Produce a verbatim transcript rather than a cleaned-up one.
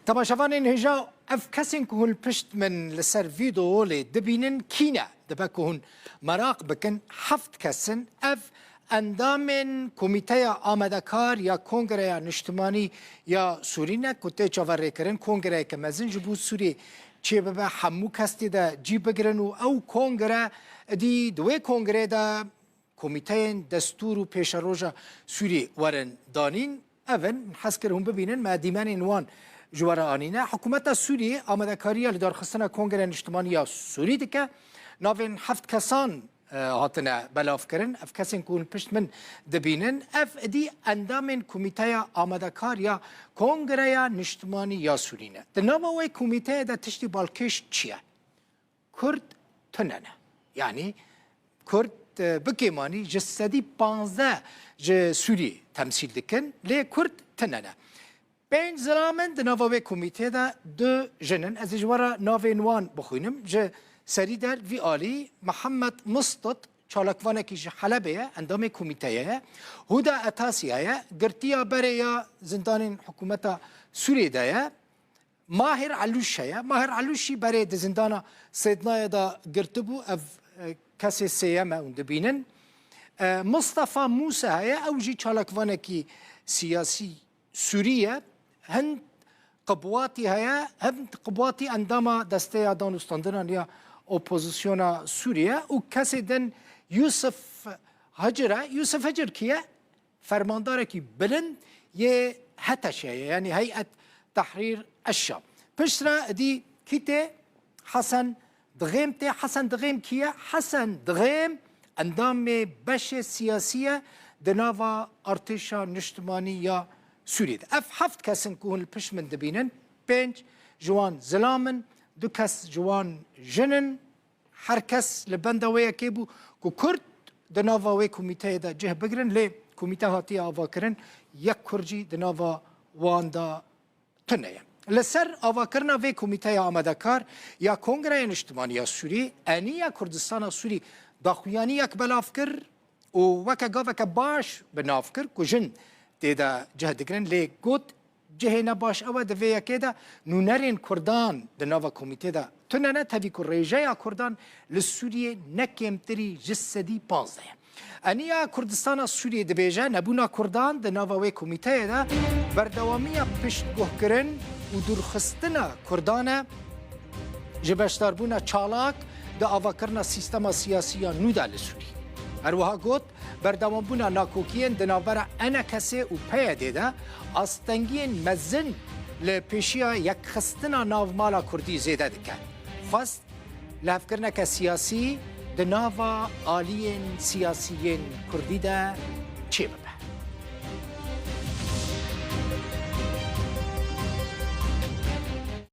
Temaşevanên hêja, ev kesên ku hûn li pişt min li ser vîdeo lê dibînin kî ne? Dibe ku hûn meraq bikin, heft kes in. Ev endamên Komîteya Amadekar ya Kongreya Niştimanî ya Sûrî ne ku tê çaverêkirin kongreyeke mezin ji bo Sûriyê çêbibe, hemû kes tê de cî bigirin û ew kongre, dî di wê kongrê de komîteyên destûr û pêşeroja Sûriyê werin danîn. Ev in, min hez kir hûn bibînin, me dîmenên wan ji we re anîne. Hikûmeta Sûriyê amadekariya lidarxistina Kongreya Niştimanî ya Sûrî dike. Navên heft kesan, e, hatine belavkirin. Ev kesên ku hûn pişt min dibînin, ev êdî endamên Komîteya Amadekar ya Kongreya Niştimanî ya Sûrî ne. Di nava wê komîteyê de tiştî balkêş çi ye? Kurd tune ne. Yanî Kurd, e, bi kêmanî ji sedî panzdeh ji Sûriyê temsîl dikin, lê Kurd tune ne. Pênc zilam in di nava wê komîtê de, du jin in. Ez ê ji we re navên wan bixwînim. Ji serî der vî alî Mihemed Mistit, çalakvanekî ji Helebê ye, endamê komîteyê ye. Huda Etasiya ye, girtiya berê ya zindanên hikûmeta Sûriyê de ye. Mahir Elûş heye. Mahir Elûş jî berê di zindana Sêdnayê de girtibû. Ev, e, kesê sêyem e hûn dibînin. E, Mistefa Mûse heye. Ew jî çalakvanekî siyasî Sûrî ye. Hin Qibwatî heye. Hin Qibwatî endama Desteya Danûstandinan ya Opozisyona Sûrî ye. Û kesê din Yusuf Hicir e. Yusuf Hicir kî ye? Fermandarekî bilind yê HTŞ'ê ye, yanî Heyet Tehrîr Eşşam. Piştre dî kî tê? Hesen Dixêm tê. Hesen Dixêm kî ye? Hesen Dixêm endamê beşê siyasî ye di nava artêşa niştimanî ya Sûriyê de. Ev heft kes in ku hûn li pişt min dibînin. Pênc ji wan zilam in, du kes ji wan jin in. Her kes li benda wê yekê bû ku Kurd di nava wê komîteyê de cih bigirin, lê komîte hatiye avakirin, yek Kurd jî di nava wan de tune ye. Li ser avakirina vê komîteya amadekar ya Kongreya Niştimanî ya Sûrî, eniya Kurdistana Sûrî daxuyaniyek belav kir û weke gaveke baş bi nav kir ku jin tê de cih digirin, lê got, cihê ne baş ew e, di vê yekê de nûnerên Kurdan di nava komîtê de tune ne, tevî ku rêjeya Kurdan li Sûriyê ne kêmtirî ji sedî panzdeh ye. Eniya Kurdistana Sûriyê dibêje, nebûna Kurdan di nava wê komîteyê de berdewamiya piştguhkirin û dûrxistina Kurdan e ji beşdarbûna çalak di avakirina sîstema siyasî ya nû de li Sûrî. Her wiha got, berdewambûna nakokiyên di navbera ENKS'ê û PYD'ê de astengiyên mezin li pêşiya yekxistina nav mala Kurdî zêde dike. Xwest lihevkirineke siyasî di nava aliyên siyasî yên Kurdî de çêbibe.